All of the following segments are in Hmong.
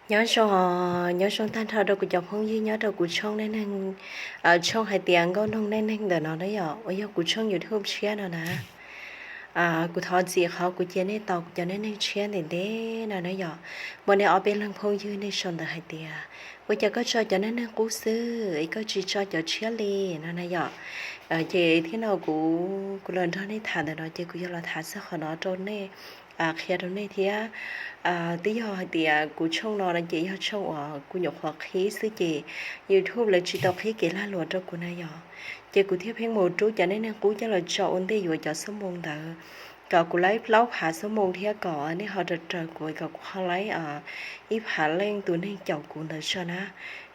Nyob zoo, nyob zoo tag nrho rau kuv cov phooj ywg nyob rau kuv tshooj neej neeg, tshooj hais tias nkauj noog neej neeg ntawm no na yom, uas yog kuv tshooj YouTube tshiab no na. Kuv thov txim qhov kuv cia nej tos kuv cov neej neeg tshiab ntev ntev no na yom. Muaj nej ob peb leeg phooj ywg nej sau ntawv hais tias, ua cas koj tso cov neej neeg qub xwb es koj tsis tso cov tshiab li no na yom. Ces thiab no kuv, kuv los nrog nej tham ntawm no ces kuv yog los tham txog qhov no rau nej, qhia rau nej thiab. Twb yog hais tias kuv tshooj no no ces yog tshooj uas kuv nyuam qhuav qhib xwb ces YouTube lawv tsis tau qhib kev lag luam rau kuv na yom. Ces kuv thiaj pheej mus rub cov neej neeg qub coj los tso ua ntej yuav cov xuab moos ntawd, kom kuv laib plaub phav xuab moos thiab kom nej ho raws raws kuv, kom kuv ho laib ib phav leej tus neeg caum kuv ntawd tso na.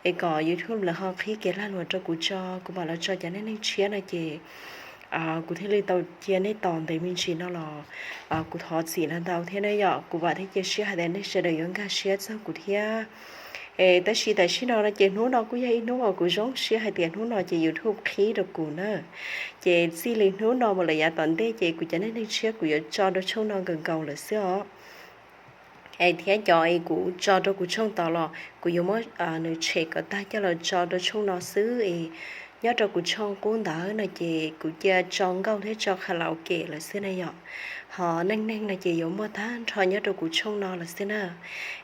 Es kom YouTube lawv ho qhib kev lag luam rau kuv tso, kuv mam los tso cov neej neeg tshiab no ces kuv thiaj li tau cia nej tos ntev me ntsis no los kuv thov txim los ntau thiab na yom. Kuv vam thiab cia siab hais tias nej sawv daws yuav nkag siab txog kuv thiab. Es tab sis tam sim no no ces hnub no kuj yog ib hnub uas kuv zoo siab hais tias hnub no ces YouTube qhib rau kuv na. Ces txij li hnub no mus lawm yav tom ntej ces kuv cov neej neeg tshiab kuv yuav tso rau tshooj no nkaus nkaus lawm xwb os. Es thiab cov es kuv tso rau kuv tshooj tod los kuv yuav muab nws tshem kom tag coj los tso rau tshooj no xwb es nyob rau kuv tshooj qub ntawd no ces kuv cia tso nkauj thiab tso karaoke lawm xwb na yom. Ho neej neeg no ces yuav muaj tag nrho nyob rau kuv tshooj no lawm xwb na.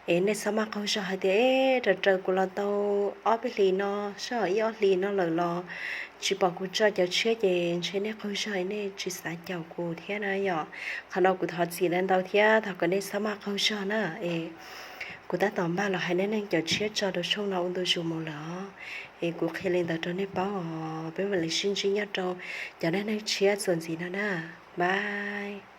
Es nej txhob maj qaug zog hais tias, e, raws raws kuv los tau ob peb hlis no, sij hawm ib ob hlis no lawm los tsis pom kuv tso cov tshiab ces ntshe nej qaug zog nej tsis xav caum kuv thiab na yom. Qhov no kuv thov txim ntau thiab thov kom nej txhob maj qaug zog na. Es kuv tab tom npaj los hais neej neeg cov tshiab tso rau tshooj no ua ntu zus mus lawm os. Es kuv qhia li ntawd rau nej paub os, peb mam li sib ntsib nyob rau cov neej neeg tshiab txuas ntxiv no na. Bye.